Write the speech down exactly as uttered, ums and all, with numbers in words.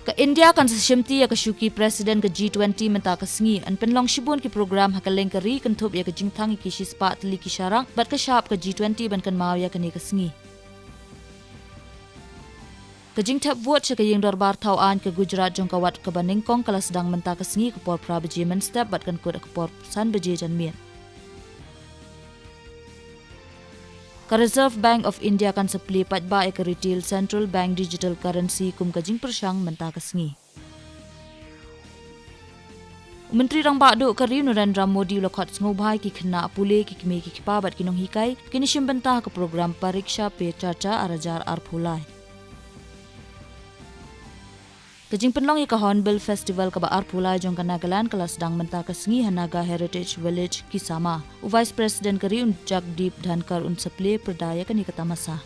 Ka India kan sa shimti ïa ka shuki president ka G twenty mynta ka sngi. Yn pynlong shibun ki program ha kylleng ka ri, kynthup ïa ka jingthang ïa ki shispah tylli ki sharak bad ka shap ka G twenty ban kynmaw ïa kane ka sngi. Ka jingthep vote sha ka ïing dorbar thaw aiñ ka Gujarat jong ka wat kaba nyngkong ka la sdang mynta ka sngi ka por phra baje mynstep bad kan kut ha ka por san baje janmiet. Ka Reserve Bank of India kan sa plie paidbah ïa ka retail central bank digital currency kum ka jingpyrshang mynta ka sngi. U Myntri Rangbah Duh ka ri u Narendra Modi u la khot sngewbha ïa ki khynnah pule, ki kmie ki kpa bad ki nonghikai ba kin ïashim bynta ha ka program Pariksha Pe Charcha ar hajar arphew lai. Ka jingpynlong ïa ka Hornbill Festival kaba arphew lai jong ka Nagaland ka la sdang mynta ka sngi ha Naga Heritage Village, Kisama. U Vice President ka ri u Jagdeep Dhankhar un sa plie pyrda ïa kane ka tamasa.